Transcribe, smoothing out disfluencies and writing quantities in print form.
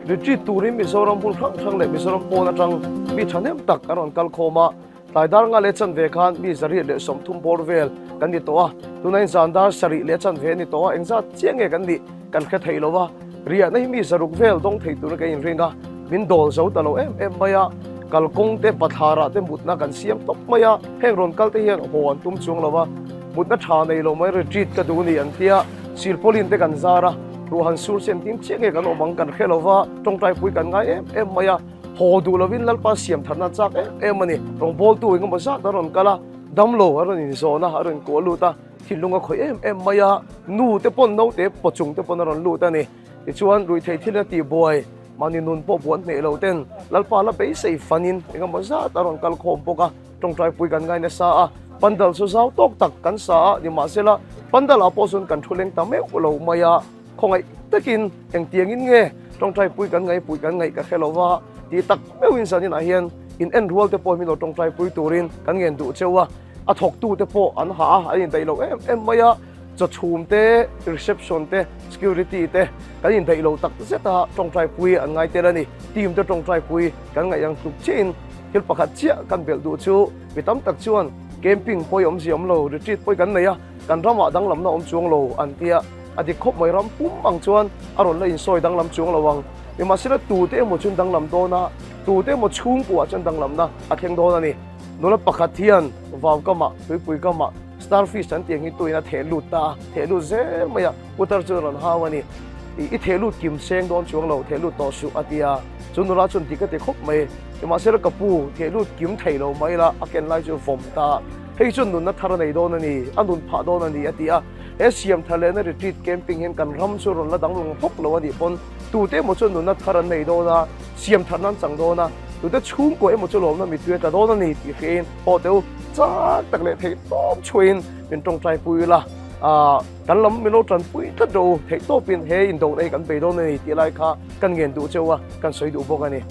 Retreat turin Mizoram hmun hrang hrang leh Mizoram pawn atang mi thahnem tak an rawn kal khawm a. Tlai dar nga leh chanve khan mi 130 bawr vel kan ni tawh a, tunah zan dar 7 leh chanve a ni tawh a, engzat chiah nge kan nih kan hre thei lo a, riahna hi mi 600 vel dawng thei turin kan inring a, min dawl zo ta lo em em mai a, kalkawng te bathlarah te mutna kan siam tawp mai a, heng rawn kal te hian haw an tum chuang lo a, mutna tha nei lo mai retreat ka duh ni an tia, silpauline te kan zar a, ruahan sur sen tin chiah nge kan awm ang kan hre lo va, tawngtaipui kan ngai em em mai a. Haw duh lovin Lalpa siam tharna chak em em a ni. Rawngbawltu engemaw zat a rawn kal a, damlo a rawn inzawn a, a rawn kuah lut a, thinlung a khawih em em mai a, nu te pawn naute paw chung te pawn a rawn lut a ni. Tichuan ruihtheih thil a tihbuai, mahni nun pawh buan hneh lo ten Lalpa la beisei fanin engemaw zat a rawn kal khawm bawk a, tawngtaipui kan ngai nasa a, pandal chu zau tawk tak kan sa a, nimahsela pandal ah pawh chuan kan thu leng ta meuh lo mai a. Khawngaih takin engtiangin nge tawngtaipui kan ngaihpui kan ngaih ka hre lo va tih tak meuhin zaninah hian in en rual te pawh min lo tawngtaipui turin kan ngen duh cheu a, a thawktu te pawh an hah a, an indaih lo em em mai a, chawchhum te, reception te, security te kan indaih lo tak zet a, tawngtaipui an ngai tel a ni. Team te tawngtaipui kan ngaih ang tluk chiahin thil pakhat chiah kan belh duh chu mi tam tak chuan camping pawi awmzia awm lo, retreat pawi kan nei a, kan ramah danglamna awm chuang lo an tia. A dik khawp mai ram pum ang chuan a rawn la insawi danglam chuang lo ang. Nimahsela tute emaw chuan danglam dawn a, tute emaw chhungkuah chuan danglamna a thleng dawn a ni. Nula pakhat hian vau kamah, tuipui kamah starfish an tih ang hi tuin a theh lut ta a, theh lut zel mai a, putar chuan a rawn hau a ni. I theh lut kim seng dawn chuang lo, theh lut tawh suh a ti a. Chu nula chuan dik a ti khawp mai. Nimahsela ka pu, theh lut kim thei lo mai la, a ken lai chu vawm ta a. Hei chuan nunna thar a nei dawn a ni, a nun phah dawn a ni a ti a. He siam thar lehna retreat camping hian kan ram chu rawn la danglam hawk lo a nih pawn tute emaw chuan nunna thar an nei dawn a, siam thar nan chang dawn a, tute chhungkaw emaw chu lawmna mittui a tla dawn a ni tih hriain haw teh u chak tak leh theih tawp chhuahin min tawngtai pui ila, aah kan lam min lo tanpui tlat rawh u, theih tawpin he indona hi kan bei dawn a ni tih lai kha kan ngen duh cheu a, kan sawi duh bawk a ni.